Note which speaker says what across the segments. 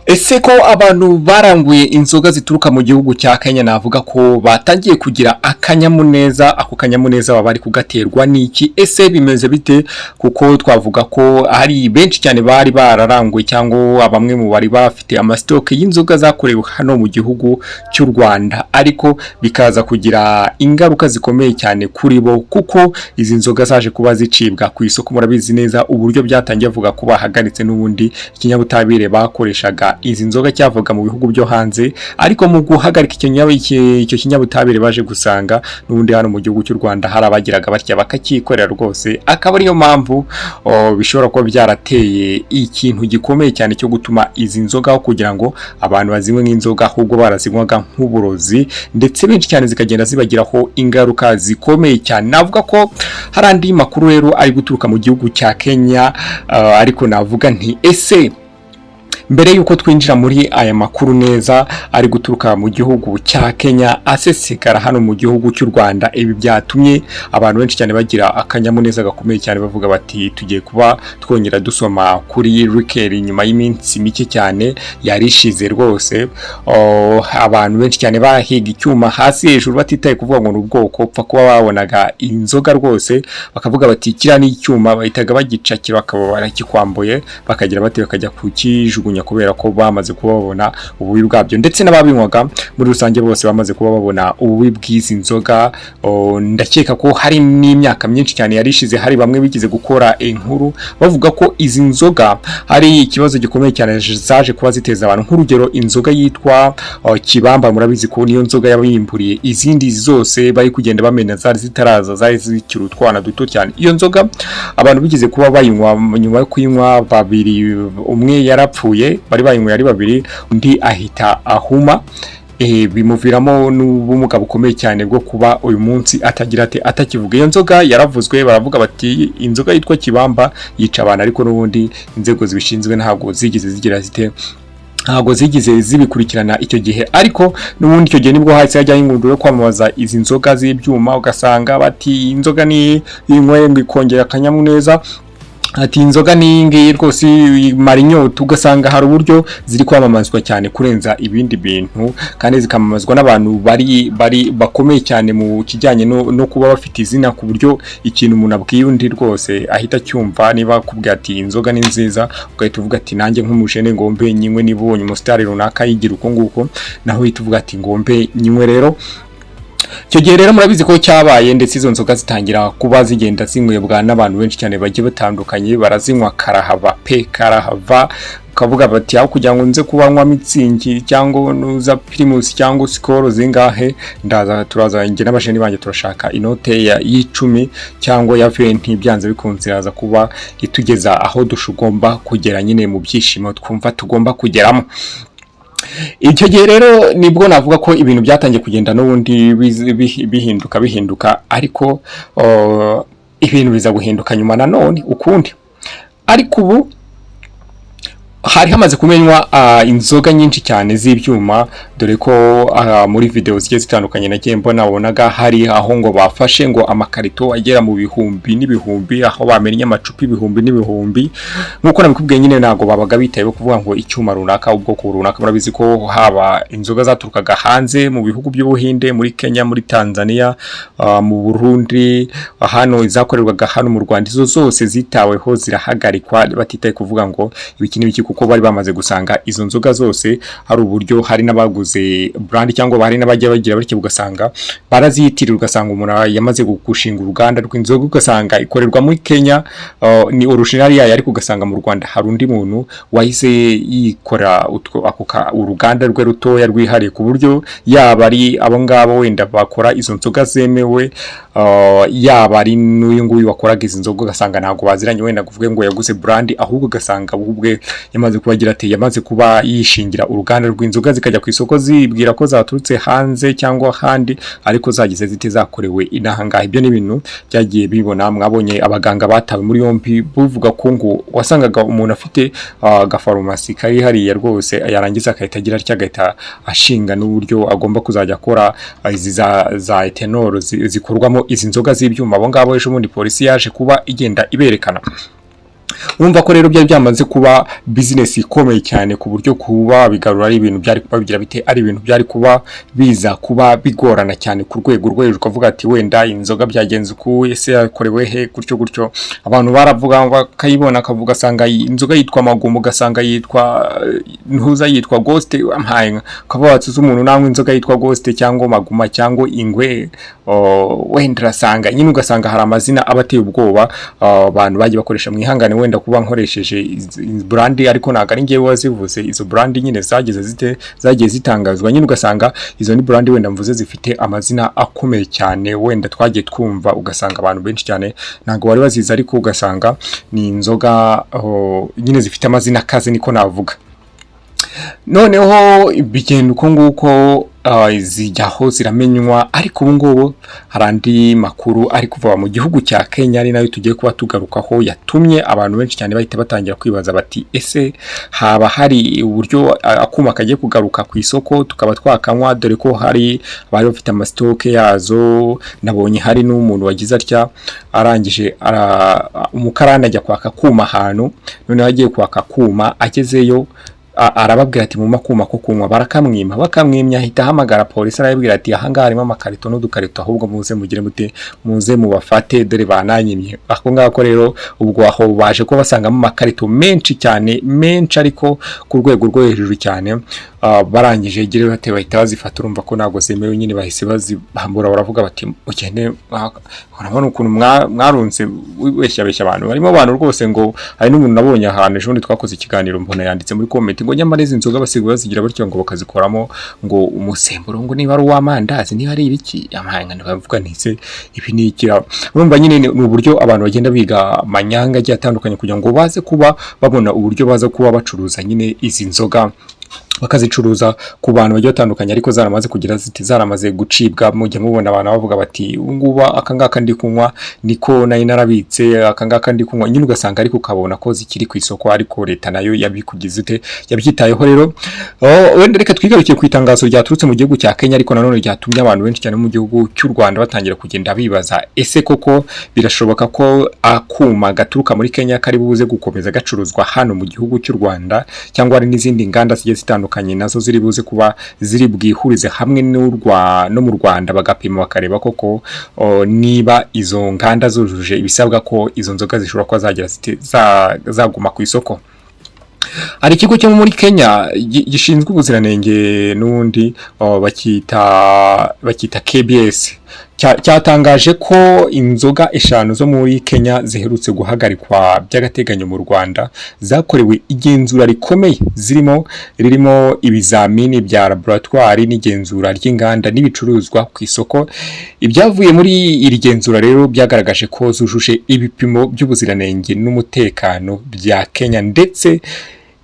Speaker 1: Ese ko abantu baranguye inzoga zituruka mu gihugu cya Kenya, navuga ko batangiye kugira akanyamuneza, ako kanyamuneza baba bari kugaterwa n'iki? Ese bimeze bite? Kuko twavuga ko hari benshi cyane bari bararanguye, cyangwa bamwe mu bari bafite amasitoke y'inzoga zakorewe hano mu gihugu cy'u Rwanda, ariko bikaza kugira ingaruka zikomeye cyane kuri bo, kuko izi nzoga zaje kuba zicibwa ku isoko. Murabizi neza uburyo byatangiye, avuga ko bahagaritse n'ubundi ikinyabutabire bakoreshaga izi nzoga cyavaga mu bihugu byo hanze. Ariko mu guhagarika icyo kinyabutabire, baje gusanga n'ubundi hano mu gihugu cy'u Rwanda hari abagiraga batya bakakikorera rwose, akaba ariyo mpamvu bishobora kuba byarateye ikintu gikomeye cyane cyo gutuma izi nzoga, aho kugira ngo abantu bazinywe nk'inzoga, ahubwo barazinywaga nk'uburozi, ndetse benshi cyane zikagenda zibagiraho ingaruka zikomeye cyane. Navuga ko hari andi makuru rero ari guturuka mu gihugu cya Kenya, ariko navuga nti ese mbere y'uko twinjira muri aya makuru neza ari guturuka mu gihugu cya Kenya asesekara hano mu gihugu cy'u Rwanda, ibi byatumye abantu benshi cyane bagira akanyamuneza gakomeye cyane, bavuga bati tugiye kuba twongera dusoma kuri liqueur nyuma y'iminsi mike cyane yari ishize rwose. Abantu benshi cyane bahiga icyuma hasi hejuru, batitaye kuvuga ngo ni ubwoko, upfa kuba babonaga inzoga rwose bakavuga bati kiriya ni icyuma, bahitaga bagicakira bakaba barakikwambuye, bakagira bati bakajya kukijugunya, kubera ko bamaze kuba babona ububi bwabyo, ndetse n'ababinywaga muri rusange bose bamaze kuba babona ububi bw'izi nzoga. Ndakeka ko hari n'imyaka myinshi cyane yari ishize hari bamwe bigize gukora inkuru bavuga ko izi nzoga hari ikibazo gikomeye cyane zaje kuba ziteza abantu. Nk'urugero, inzoga yitwa Kibamba, murabizi ko niyo nzoga yabimburiye izindi zose bari kugenda bamena, zari zitaraza, zari zikiri utwana duto cyane. Iyo nzoga abantu bigeze kuba bayinywa, nyuma yo kuyinywa babiri umwe yarapfuye, bari bayinyweye ari babiri, undi ahita ahuma, bimuviramo n'ubumuga bukomeye cyane bwo kuba uyu munsi atagira ate, atakivuga. Iyo nzoga yaravuzwe, baravuga bati inzoga yitwa Kibamba yica abantu, ariko n'ubundi inzego zibishinzwe ntabwo zigeze zigira zite, ntabwo zigeze zibikurikirana icyo gihe. Ariko n'ubundi icyo gihe nibwo hahise hajyaho ingunduro yo kwamamaza izi nzoga z'ibyuma, ugasanga bati inzoga ni inyweye ngo ikongera akanyamuneza, ati inzoga ni iyi ngiyi rwose imara inyota. Ugasanga hari uburyo ziri kwamamazwa cyane kurenza ibindi bintu, kandi zikamamazwa n'abantu bari bakomeye cyane mu kijyanye no kuba bafite izina, ku buryo ikintu umuntu abwiye undi rwose ahita acyumva. Niba akubwiye ati inzoga ni nziza, ugahita uvuga ati nanjye nk'umujene ngombe nyinywe. Niba ubonye umusitari runaka yigira uko nguko, naho uhita uvuga ati ngombe nyinywe. Rero icyo gihe rero murabizi ko cyabaye, ndetse izo nzoga zitangira kuba zigenda zinywebwa n'abantu benshi cyane bagiye batandukanye, barazinywa karahava pe, karahava. Ukavuga bati aho kugira ngo nze kubanywa Mützig cyangwa nuza Primus cyangwa Skol zingahe, ndaza turaza njye n'abajeni banjye turashaka inote ya y'icumi cyangwa ya 20, byanze bikunze iraza kuba itugeza aho dushugomba kugera nyine mu byishimo twumva tugomba kugeramo. Icyo gihe rero nibwo navuga ko ibintu byatangiye kugenda n'ubundi bihinduka bihinduka, ariko ibintu biza guhinduka nyuma nanone ukundi. Ariko ubu hari hamaze kumenywa inzoga nyinshi cyane z'ibyuma, dore ko muri video zigiye zitandukanye nagiye mbona, wabonaga hari aho ngo bafashe ngo amakarito agera mu bihumbi n'ibihumbi, aho bamennye amacupa ibihumbi n'ibihumbi. Nk'uko nabikubwiye nyine, ntabwo babaga bitaye kuvuga ngo icyuma runaka, ubwoko runaka. Murabizi ko haba inzoga zaturukaga hanze mu bihugu by'Ubuhinde, muri Kenya, muri Tanzania, mu Burundi, hano izakorerwaga hano mu Rwanda, izo zose zitaweho zirahagarikwa, batitaye kuvuga ngo ibiki n'ibiki, kuko bari bamaze gusanga izo nzoga zose hari uburyo hari n'abaguze brand, cyangwa hari n'abajya bagira batyo ugasanga baraziyitirira, ugasanga umuntu yamaze gushinga uruganda rw'inzoga, ugasanga ikorerwa muri Kenya, ni original yayo, ariko ugasanga mu Rwanda hari undi muntu wahise yikora uruganda rwe rutoya rwihariye, ku buryo yaba ari abo ngabo wenda bakora izo nzoga zemewe, yaba ari n'uyu nguyu wakoraga izi nzoga, ugasanga ntabwo baziranye, wenda kuvuge ngo yaguze brand, ahubwo ugasanga we ubwe yamaze kuba agira ati yamaze kuba yishingira uruganda rw'inzoga, zikajya ku isoko zibwira ko zaturutse hanze cyangwa ahandi, ariko zagize zite, zakorewe inaha ngaha. Ibyo ni ibintu byagiye bibona. Mwabonye abaganga batawe muri yombi buvuga ko ngo wasangaga umuntu afite agafarumasi kari hariya rwose, yarangiza agahita agira atya agahita ashinga n'uburyo agomba kuzajya akora izi za ethanol zikorwamo izi nzoga z'ibyuma. Abo ngabo ejo bundi polisi yaje kuba igenda iberekana. Urumva ko rero byari byamaze kuba business ikomeye cyane, ku buryo kuba bigarura ari ibintu byari kuba bigira bite, ari ibintu byari kuba biza kuba bigorana cyane ku rwego rwo hejuru. Ukavuga ati wenda inzoga byagenze uku, ese yakorewe he? Gutyo gutyo. Abantu baravuga bakayibona, akavuga, asanga inzoga yitwa Magumo, ugasanga yitwa ntuza, yitwa Ghost. Ampaye ukavuga ati uzi umuntu nanywa inzoga yitwa Ghost cyangwa Maguma cyangwa Ingwe? Oh, wenda urasanga nyine, ugasanga hari amazina aba ateye ubwoba abantu bagiye bakoresha. Mwihangane wenda kuba nkoresheje izi brand, ariko ntabwo ari ngewe wazivuze. Izo brand nyine zagize zite, zagiye zitangazwa nyine, ugasanga izo ni brand wenda mvuze zifite amazina akomeye cyane, wenda twagiye twumva, ugasanga abantu benshi cyane ntabwo bari bazizi, ariko ugasanga ni inzoga, oh, nyine zifite amazina akaze, niko navuga. Noneho bigenda uko nguko, zijyaho ziramenywa. Ariko ubu ngubu hari andi makuru ari kuva mu gihugu cya Kenya, ari nayo tugiye kuba tugarukaho, yatumye abantu benshi cyane bahita batangira kwibaza bati: ese haba hari uburyo akuma kagiye kugaruka ku isoko tukaba twakanywa? Dore ko hari abari bafite amastock yazo. Nabonye hari n'umuntu wagize atya, arangije umukarani ajya kwaka kuma ahantu. Noneho agiye kwaka kuma, agezeyo arababwira ati: "Mumpe akuma ko kunywa." Barakamwima. Bakamwimya, ahita ahamagara polisi, arababwira ati: "Ahangaha harimo amakarito n'udukarito, ahubwo muze mugire mute, muze mubafate, dore bananyimye." Ako ngako rero, ubwo aho baje kuba basangamo amakarito menshi cyane, menshi ariko ku rwego rwo hejuru cyane. Barangije gire bate, bahita bazifata. Urumva ko ntabwo zemewe nyine, bahise bazibambura, baravuga bati: "Mugende." Urabona ukuntu mwarunze weshya beshya abantu, barimo abantu rwose. Ngo hari n'umuntu nabonye ahantu ejo bundi twakoze ikiganiro, mbona yanditse muri comment ngo nyamara izi nzoga basigaye bazigira batyo, ngo bakazikoramo ngo umusemburo, ngo niba ari uw'amandazi, niba ari ibiki. Amahanga bavuga ntise ibi ni iki? Urumva nyine ni uburyo abantu bagenda biga amanyanga agiye atandukanye kugira ngo baze kuba babona uburyo baza kuba bacuruza nyine izi nzoga, bakazicuruza ku bantu bagiye batandukanye, ariko zaramaze kugira ziti, zaramaze gucibwa. Mujya mubona abantu bavuga bati: "Ubu ngubu aka ngaka ndi kunywa niko nari narabitse, aka ngaka ndi kunywa." Nyine ugasanga, ariko ukabona ko zikiri ku isoko, ariko leta nayo yabikugize ute, yabyitayeho. Rero, oh, wenda reka twigarukiye ku itangazo ryaturutse mu gihugu cya Kenya, ariko nanone ryatumye abantu benshi cyane mu gihugu cy'u Rwanda batangira kugenda bibaza: ese koko birashoboka ko akuma gaturuka muri Kenya kari buze gukomeza gacuruzwa hano mu gihugu cy'u Rwanda, cyangwa hari n'izindi nganda zigiye zitandukanye nazo ziri buze kuba ziri bwihurize hamwe no mu Rwanda, bagapima bakareba koko, o, niba izo nganda zujuje ibisabwa ko izo nzoga zishobora kuba zagira zaguma ku isoko? Hari ikigo cyo muri Kenya gishinzwe ubuziranenge n'ubundi, oh, bacyita KBS, cyatangaje ko inzoga eshanu zo muri Kenya ziherutse guhagarikwa by'agateganyo mu Rwanda zakorewe igenzura rikomeye, zirimo ririmo ibizamini bya laboratwari n'igenzura ry'inganda n'ibicuruzwa ku isoko. Ibyavuye muri iri genzura rero byagaragaje ko zujuje ibipimo by'ubuziranenge n'umutekano bya Kenya ndetse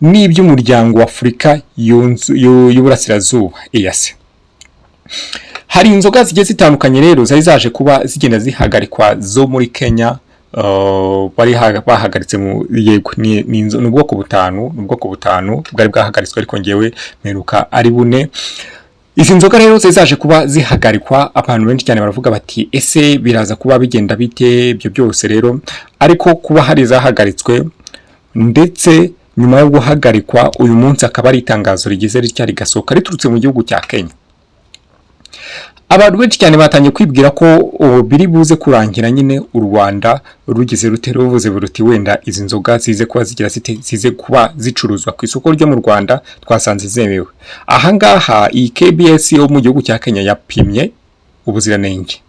Speaker 1: n'iby'umuryango wa Afurika y'Uburasirazuba, EAC. Hari inzoga zigiye zitandukanye rero zari zaje kuba zigenda zihagarikwa zo muri Kenya, bari bahagaritse mu yego ni ubwoko butanu, ni ubwoko butanu bwari bwahagaritswe, ariko ngewe mperuka ari bune. Izi nzoga rero zari zaje kuba zihagarikwa, abantu benshi cyane baravuga bati: "Ese biraza kuba bigenda bite?" Ibyo byose rero, ariko kuba hari izahagaritswe, ndetse nyuma yo guhagarikwa uyu munsi akaba ari itangazo rigize ritya rigasohoka riturutse mu gihugu cya Kenya, abantu benshi cyane batangiye kwibwira ko biri buze kurangira nyine u Rwanda rugize rute, ruvuze ruti: "Wenda izi nzoga zize kuba zigira zite, zize kuba zicuruzwa ku isoko ryo mu Rwanda, twasanze zemewe." Ahangaha iyi KBS yo mu gihugu cya Kenya yapimye ubuziranenge.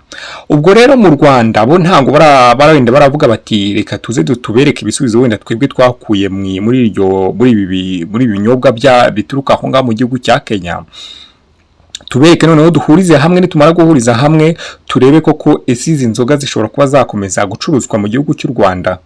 Speaker 1: Ubwo rero mu Rwanda bo ntabwo barenda baravuga bati: "Reka tuze tubereke ibisubizo wenda twebwe twakuye muri iryo muri ibi muri ibi binyobwa bya bituruka aho ngaho mu gihugu cya Kenya, tubereke, noneho duhurize hamwe. Nitumara guhuriza hamwe turebe koko ese izi nzoga zishobora kuba zakomeza gucuruzwa mu gihugu cy'u Rwanda,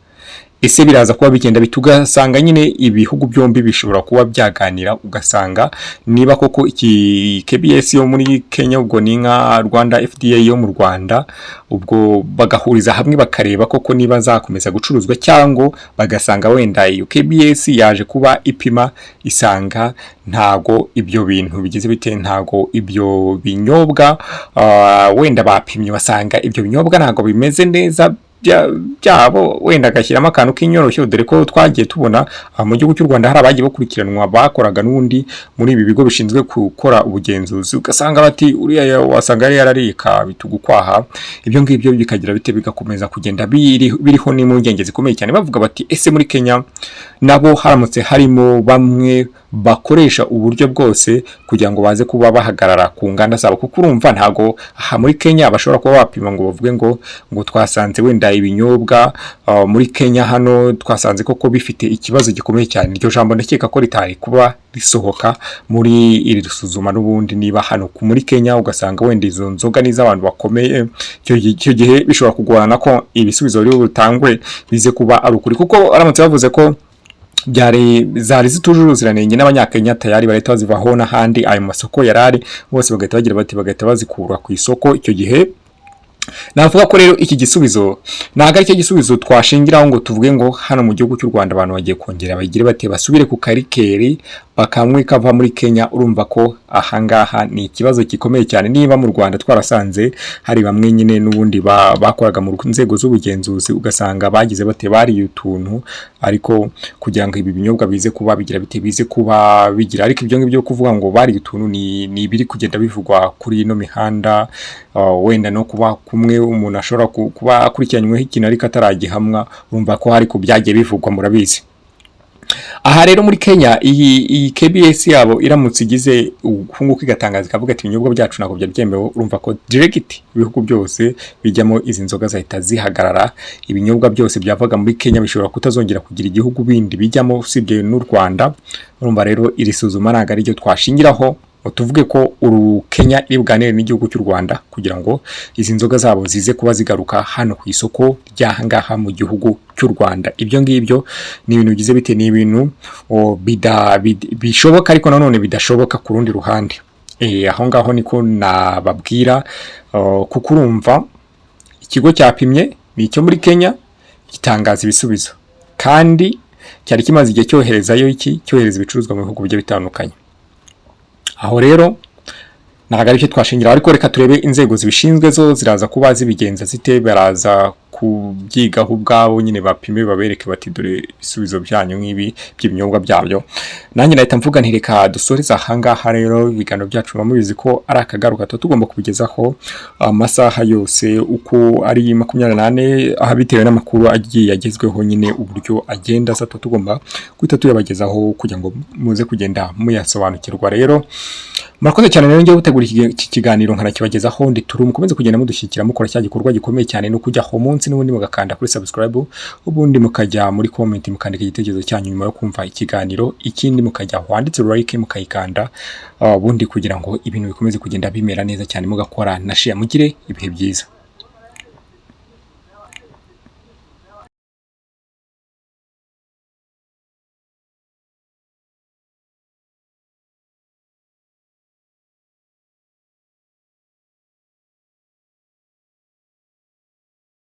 Speaker 1: ese biraza kuba bigenda bite?" Ugasanga nyine ibihugu byombi bishobora kuba byaganira, ugasanga niba koko iki KBS yo muri Kenya, ubwo ni nka Rwanda FDA yo mu Rwanda, ubwo bagahuriza hamwe bakareba koko niba zakomeza gucuruzwa, cyangwa bagasanga wenda iyo KBS yaje kuba ipima isanga ntago ibyo bintu bigize bite, ntago ibyo binyobwa, wenda bapimye basanga ibyo binyobwa ntago bimeze neza. byabo, wenda agashyiramo akantu k'inyoroshyo, dore ko twagiye tubona aha mu gihugu cy'u Rwanda hari abagiye bakurikiranwa bakoraga n'ubundi muri ibi bigo bishinzwe gukora ubugenzuzi, ugasanga bati uriya wasanga yari yarariye kabitugu kwaha. Ibyo ngibyo bikagira bite? Bigakomeza kugenda biriho n'impungenge zikomeye cyane, bavuga bati: "Ese muri Kenya nabo haramutse harimo bamwe bakoresha uburyo bwose kugira ngo baze kuba bahagarara ku nganda zabo?" Kuko urumva ntago aha muri Kenya bashobora kuba bapima ngo bavuge ngo twasanze wenda ibinyobwa muri Kenya hano twasanze koko bifite ikibazo gikomeye cyane. Iryo jambo ndakeka ko ritari kuba risohoka muri iri suzuma n'ubundi. Niba hano muri Kenya ugasanga wenda izo nzoga ni iz'abantu bakomeye, icyo gihe bishobora kugorana ko ibisubizo biri butangwe bize kuba ari ukuri, kuko aramutse bavuze ko byari zari zitujuje ubuziranenge, n'Abanyakenya tayari barahita bazivaho, n'ahandi ayo masoko yari ari bose bagahita bagira bati bagahita bazikura ku isoko. Icyo gihe navuga ko rero iki gisubizo ntabwo ari cyo gisubizo twashingiraho ngo tuvuge ngo hano mu gihugu cy'u Rwanda abantu bagiye kongera bagire bate, basubire ku karikeri bakanywe kava muri Kenya. Urumva ko ahangaha ni ikibazo gikomeye cyane. Niba mu Rwanda twarasanze hari bamwe nyine n'ubundi bakoraga mu nzego z'ubugenzuzi, ugasanga bagize bate, bariye utuntu, ariko kugira ngo ibi binyobwa bize kuba bigira bite, bize kuba bigira, ariko ibyo ngibyo kuvuga ngo bariye utuntu ni ibiri kugenda bivugwa kuri ino mihanda, wenda no kuba kumwe umuntu ashobora kuba akurikiranyweho ikintu ariko ataragihamwa. Urumva ko hari ku byagiye bivugwa, murabizi. Aha rero muri Kenya, iyi KBS yabo iramutse igize ukunguka, igatangaza ikavuga ati: "Ibinyobwa byacu ntabwo byari byemewe," urumva ko direct ibihugu byose bijyamo izi nzoga zahita zihagarara. Ibinyobwa byose byavaga muri Kenya bishobora kutazongera kugira igihugu bindi bijyamo usibye n'u Rwanda. Urumva rero iri suzuma ntabwo ari ryo twashingiraho ngo tuvuge ko uru Kenya iri buganire n'igihugu cy'u Rwanda kugira ngo izi nzoga zabo zize kuba zigaruka hano ku isoko ry'aha ngaha mu gihugu cy'u Rwanda. Ibyo ngibyo ni ibintu bigize bite? Ni ibintu bishoboka ariko nanone bidashoboka ku rundi ruhande. Aho ngaho niko nababwira, kuko urumva ikigo cyapimye ni icyo muri Kenya, gitangaza ibisubizo, kandi cyari kimaze igihe cyoherezayo iki, cyohereza ibicuruzwa mu bihugu bigiye bitandukanye. Aho rero ntabwo aricyo twashingira, ariko reka turebe inzego zibishinzwe zo ziraza kuba zibigenza zite. Baraza kubyigaho ubwabo nyine, bapime, babereke bati: "Dore ibisubizo byanyu nk'ibi by'ibinyobwa byabyo." Nanjye nahita mvuga nti reka dusoreze ahangaha. Rero ibiganiro byacu muba mubizi ko ari akagaruka, tuba tugomba kubigezaho amasaha yose uko ari 24, aha bitewe n'amakuru agiye agezweho nyine uburyo agenda aza, tuba tugomba guhita tuyabagezaho kugira ngo muze kugenda muyasobanukirwa. Rero murakoze cyane. Rero ngiye gutegura iki kiganiro nkanakibagezaho ndi turu, mukomeze kugenda mudushyigikira, mukora cya gikorwa gikomeye cyane no kujya aho munsi n'ubundi mugakanda kuri subscribe, ubundi mukajya muri comment mukandika igitekerezo cyanyu nyuma yo kumva ikiganiro, ikindi mukajya aho handitse like mukayikanda, ubundi kugira ngo ibintu bikomeze kugenda bimera neza cyane, mugakora na share. Mugire ibihe byiza.